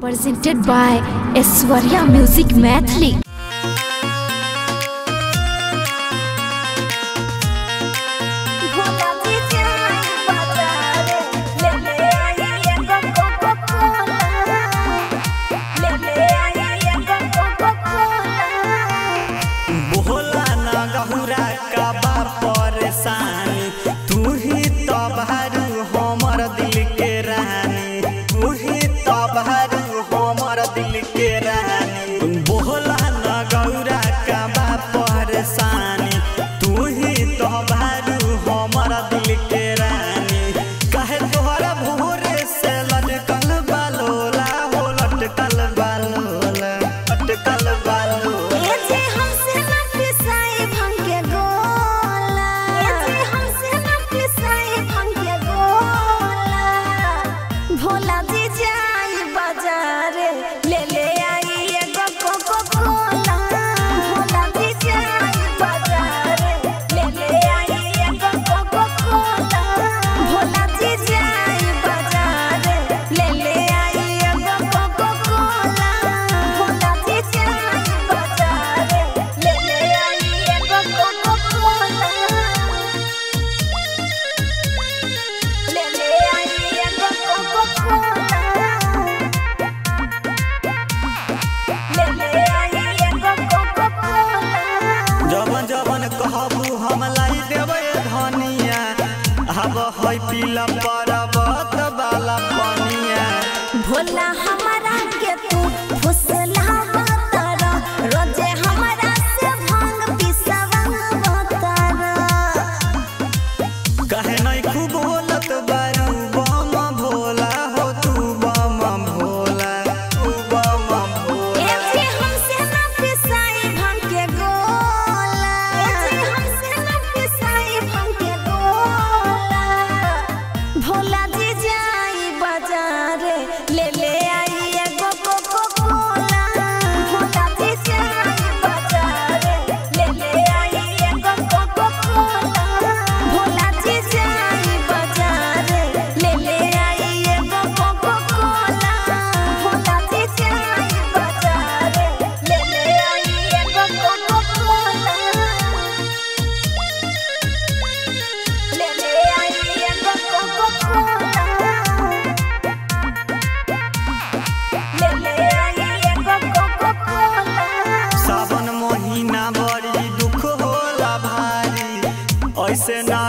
Presented by Aishwarya Music Maithili. Bhola ना गहुरा का बाप परेशानी, तू ही तो भारू हमर दिल के रानी, तू ही तो भारू हमर दिल के रानी। भोला ना गहुरा का बाप परेशानी, तू ही तो भारू हमर दिल के रानी। काहे तोहरा भोरे से लटकल बालोला हो, लटकल बालोला, लटकल बालोला। भोला जी जाई बाजार ले ले आई एगो कोको कोला। भोला जी जाई बाजार ले ले आई एगो कोको कोला। भोला जी जाई बाजार ले ले आई एगो कोको कोला। भोला जी जाई बाजार ले ले आई एगो कोको कोला। ले ले आई एगो कोको कोला। ले ले आई एगो कोको कोला। जवन जवन कहबू हम लाई देबै धनिया, आब है पीला परबत वाला पनिया। भोला हमारा के तू फुसलावा तारा, रोजे हमारा से भांग पिसवा तारा। काहे नहीं खूब बोलत बारू बम भोला हो, तू बम भोला, तू बम भोला। ए जी हमसे ना पिसाई भांग के गोला। ए जी हमसे ना पिसाई भांग के गोला। भोला जी जाई बाजार ले ले आई एगो कोको कोला। भोला जी जाई बाजार ले ले आई एगो कोको कोला। भोला जी जाई बाजार ले ले आई एगो कोको कोला। भोला जी जाई बाजार ले ले आई एगो कोको कोला। ले ले आई एगो कोको कोला। ले ले आई एगो कोको कोला। सावन महीना बड़ी दुख होला भारी, ऐसे ना